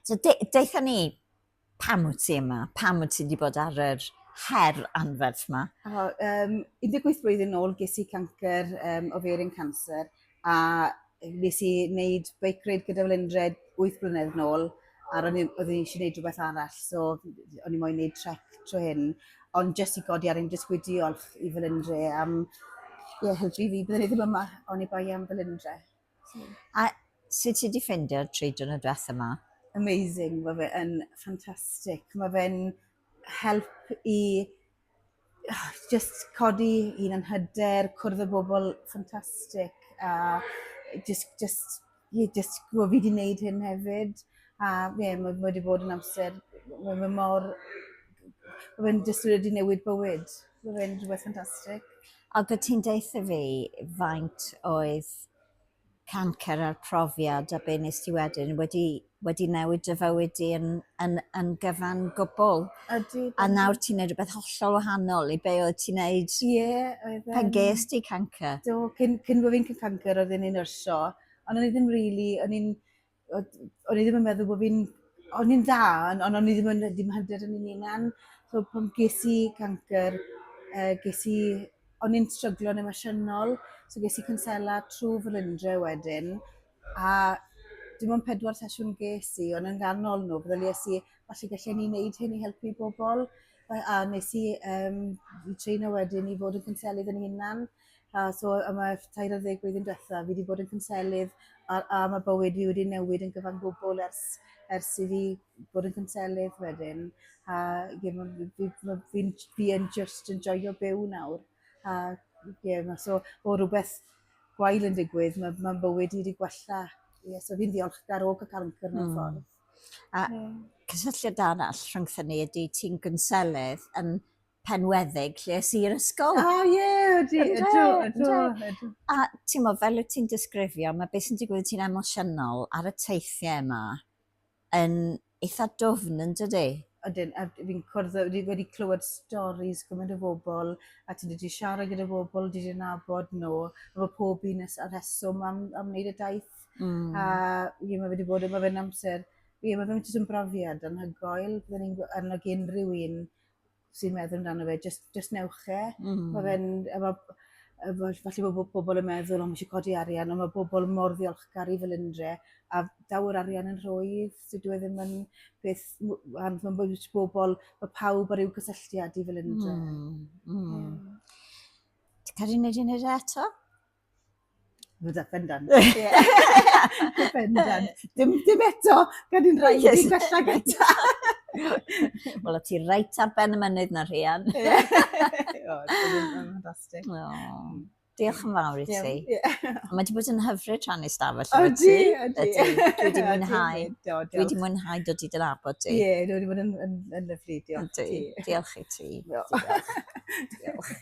So de deutha ni, pam wyt ti yma? Pam wyt ti wedi bod ar yr her anferth yma? O, um, 18 blwyddyn nôl ges i cancer, um, ovarian cancer, a nes i wneud bike ride gyda Felindre 8 blynedd nôl, a ro'n i, oeddwn i eisiau gwneud rhywbeth arall, so o'n i moyn gwneud trek tro hyn, ond jyst i godi arian, jyst gweud diolch i Felindre am ie, helpu fi, byddwn i ddim yma oni bai am Felindre. A sut ti 'di ffeindio'r tridiwrnod diwetha 'ma? Amazing, mae fe yn ffantastig. Mae fe'n help i just codi hunan hyder, cwrdd â bobl ffantastig a just, just, yeah, just gwybod fi wedi wneud hyn hefyd. A ie, yeah, mae wedi bod yn amser, mae fe mor, mae fe'n just wedi newid bywyd. Mae fe'n rhywbeth ffantastig. Ac o' ti'n deutha fi faint oedd cancer a'r profiad a be nes ti wedyn wedi wedi newid dy fywyd di yn yn yn gyfan gwbl. Ydy. A nawr ti'n neud rhywbeth hollol wahanol i be oedd ti'n neud Ie, oedd pan ges di cancer. Do, cyn, cyn bod fi'n cael cancer oedd i'n nyrsio, ond o'n i ddim really, o'n i'n o'n i ddim yn meddwl bod fi'n... O'n i'n dda, ond on o'n i ddim yn ddim hyder yn 'yn hunan. So pan ges i cancer, uh, ges i... O'n i'n stryglo'n emosiynol, so ges i cwnsela trwy Felindre wedyn, a dim ond pedwar sesiwn ges i, ond yn ganol nhw, feddyliais i, falle gallen ni wneud hyn i helpu bobl. A nes i um, i treino wedyn i fod yn cwnselydd yn hunan. A so am y 30 blwyddyn diwetha, fi wedi bod yn cynselydd a, a mae bywyd fi wedi newid yn gyfan gwbl ers, ers i fi bod yn cynselydd wedyn. A ie, ma, fi, ma, fi'n fi yn just yn joio byw nawr. A ie, ma, so o rhywbeth gwael yn digwydd, mae, ma bywyd i wedi gwella. Ie, so fi'n ddiolchgar o cael cancer mewn ffordd. A yeah. cysylltiad arall rhyngthyn ni ydy ti'n gynselydd yn Penweddig lle es i'r ysgol. O oh, ie, yeah, ydy, ydw, ydw, ydw. A ti'n mo, fel wyt ti'n disgrifio, mae beth sy'n digwydd ti'n emosiynol ar y teithiau yma yn eitha dwfn yn dydy? Ydyn, a fi'n cwrdd, wedi, wedi clywed storis gymaint o bobl, a ti'n wedi siarad gyda bobl, wedi nabod nhw, a mae pob un â rheswm am, am wneud y daith. A ie, mae wedi bod, mae fe'n amser, ie, mae fe'n jyst yn brofiad anhygoel, byddwn ni'n annog unrhyw un sy'n meddwl amdano fe, just, just newch e. Mae fe'n, a ma' falle bod bobl yn meddwl, o, mae eisiau codi arian, ond mae bobl mor ddiolchgar i Felindre, a daw yr arian yn rhwydd, so dyw e ddim yn beth, ond mae'n bod bobl, mae pawb ar ryw gysylltiad i Felindre. Ti'n cael ei wneud i wneud e eto? Fydda, bendant. Ie. Bendant. Dim, dim eto, gan i'n rhaid i gwella gyda. Wel, o ti reit ar ben y mynydd na, Rhian. Ie. O, ffantastig. O, diolch yn fawr i ti. Ie. Mae wedi bod yn hyfryd rhannu stafell efo ti. Ydy, ydy. Dwi wedi mwynhau. Dwi wedi mwynhau dod i dy nabod ti. Ie, dwi wedi bod yn, yn, yn lyfli, diolch ti. Diolch i ti. Diolch. Diolch.